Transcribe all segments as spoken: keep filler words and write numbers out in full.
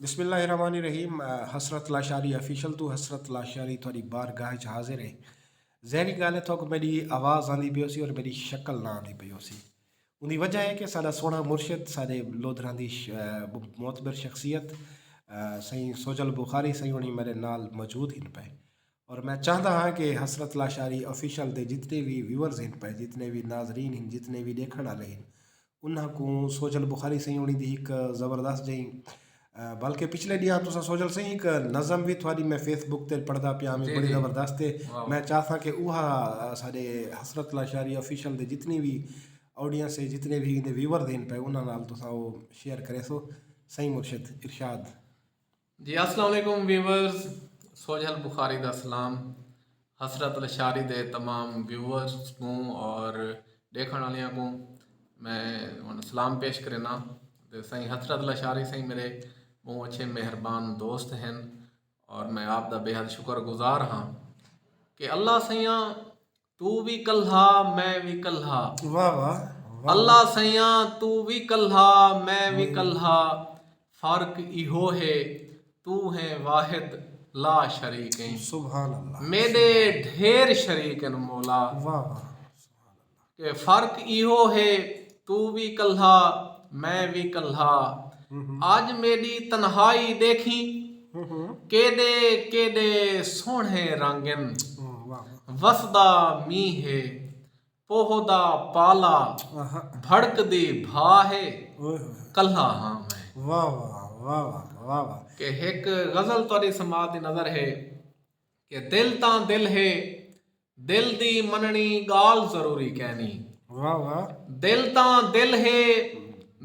بسم اللہ الرحمن الرحیم۔ حسرت لاشاری آفیشل توں۔ حسرت لاشاری تہاݙی بارگاہ وچ حاضر ہے۔ ظاہری ڳالھ ہے، تہاکوں میݙی آواز آندی پئی ہوسی اور میݙی شکل نہ آندی پئی ہوسی۔ اوندی وجہ ہے کہ ساݙا سوہݨا مرشد، ساݙے لودھراں دی ش- معتبر شخصیت، سئیں سوجل بخاری سئیں ہوݨی میݙے نال موجود ہن پئے۔ اور میں چاہندا ہاں کہ حسرت لاشاری آفیشل دے جتنے وی ویورز ہن پئے، جتنے وی ناظرین ہن، جتنے وی ݙیکھݨ والے ہن، انہاں کوں سوجل بخاری سئیں ہوݨی دی ہک زبردست جئیں، بلکہ پچھلے ݙینہاں تساں سوجل سئیں ہک نظم وی تہاݙی میں فیس بک تے پڑھدا پیاں، بڑی زبردست ہے۔ میں چاہساں کہ اوہا ساݙے حسرت لاشاری آفیشل دے جتنی وی آڈینس ہے، جتنے وی ایندے ویورز ہن پئے، انہاں نال تساں او شیئر کریسو۔ سئیں مرشد، ارشاد۔ جی السلام علیکم ویورز، سوجھل بخاری دا سلام۔ حسرت لشاری دے تمام ویورز کوں اور ݙیکھݨ والیاں کوں میں ہݨ سلام پیش کرینداں۔ تے سائیں حسرت لشاری سائیں میرے ٻہوں اچھے مہربان دوست ہن اور میں آپ دا بے حد شکر گزار ہاں کہ اللہ سئیاں توں وی کلہا، میں وی کلہا۔ واہ واہ، واہ۔ اللہ سئیاں توں وی کلہا، میں وی کلہا۔ فرق ایہو ہے، توں ہیں واحد لا شریک ایں۔ سبحان اللہ۔ میݙے ڈھیر شریک ہن مولا۔ واہ واہ۔ کہ فرق ایہو ہے، توں وی کلہا، میں وی کلہا۔ اڄ میݙی تنہائی ݙیکھیں، کیݙے کیݙے سوہݨے رنگ ہن۔ واہ واہ۔ وسدا مینہ ہے، پوہدا پالا، آہا۔ بھڑکدی بھا ہے، اوئے ہوئے۔ کلہا ہاں میں۔ واہ واہ، واہ واہ، واہ واہ۔ کہ ہک غزل تہاݙی سماعت دی نظر ہے کہ دل تاں دل ہے، دل دی منݨی ڳالھ ضروری کینی۔ واہ واہ۔ دل تاں دل ہے،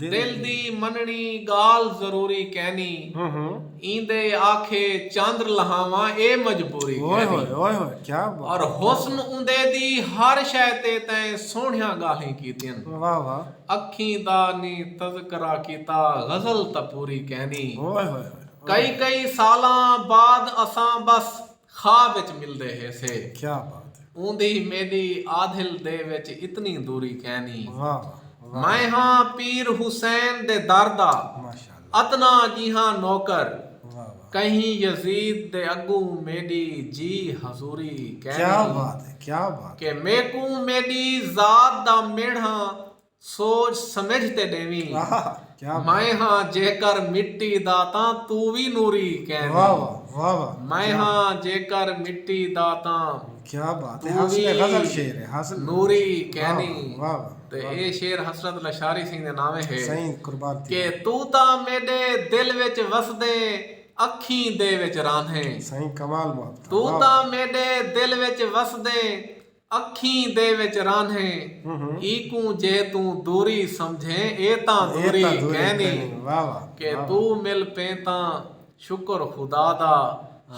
دل دی منݨی ڳالھ ضروری کینی۔ ہوں ہوں۔ ایندے آکھے چندر لہاواں اے مجبوری اوئے کینی۔ ہوئے، اوئے ہوئے، کیا بات۔ اور حسن اوندے دی ہر شے تے تیں سوہݨیاں ڳالھیں کیتین۔ واہ واہ۔ اکھیں دا نی تذکرہ کیتا، غزل تاں پوری کینی۔ اوئے ہوئے ہوئے۔ کئی کئی سالاں بعد اساں بس خواب وچ ملدے ہیسے۔ کیا بات ہے۔ اوندی میݙی آدھل دے وچ اتنی دوری کینی۔ واہ واہ، واہ۔ میں ہاں پیر حسین دے در دا ماشاءاللہ۔ اتنا جیہاں نوکر۔ واہ واہ۔ کہیں یزید دے اڳوں میݙی جی حضوری کینی۔ کیا بات ہے، کیا بات۔ کہ میکوں میݙی ذات دا میڑھاں سوچ سمجھ تے ݙیویں۔ آہا، کیا بات۔ میں ہاں جیکر مٹی دا تاں توں وی نوری کینی۔ واہ واہ، واہ واہ۔ میں ہاں جیکر مٹی دا تاں کیا بات ہے، توں حاصل ہے، وی غزل شعر ہے، حاصل۔ نوری واہ کینی۔ واہ، واہ واہ۔ تے اے شعر حسرت لشاری سئیں دے ناویں ہے۔ سائیں قربان تھی۔ کہ توں تاں میݙے دل وچ وسدیں، اکھیں دے وچ راہندیں۔ سائیں کمال محبت۔ توں واہ تاں واہ۔ میݙے دل وچ وسدیں، اکھیں دے وچ راہندیں۔ ہوں ہوں۔ ایکوں جے توں دوری سمجھیں، اے تاں اے دوری تاں دوری کینی۔ کینی۔ واہ واہ، کہ واہ۔ توں مل پیں تاں شکر خدا دا،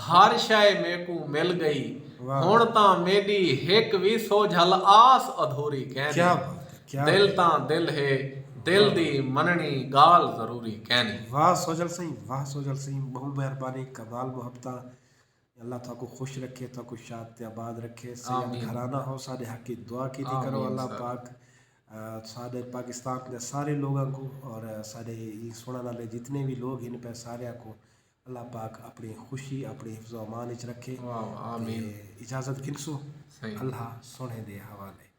ہر شے میکوں مل ڳئی۔ واہ۔ ہݨ تاں میݙی ہک وی سوجھل آس ادھوری کینی۔ کیا بات ہے، کیا دل بات۔ تاں دل ہے، دل دی منݨی ڳالھ ضروری کینی۔ واہ سوجھل سائیں، واہ سوجھل سائیں، ٻہوں مہربانی، کمال محبتاں۔ اللہ تہاکوں خوش رکھے، تہاکوں شاد تے آباد رکھے۔ سید آمین۔ گھرانہ ہو، ساݙے حق اچ دعا کیتی کرو۔ آمین اللہ سر۔ پاک، آ، ساݙے پاکستان دے سارے لوگاں کوں اور ساݙے ایں سݨݨ والے جتنے وی لوگ ہن پئے ساریاں کوں اللہ پاک اپݨی خوشی، اپݨی حفظ و امان اچ رکھے۔ واہ، آمین۔ تے اجازت گھنسوں۔ صحیح۔ اللہ سوہݨے دے حوالے۔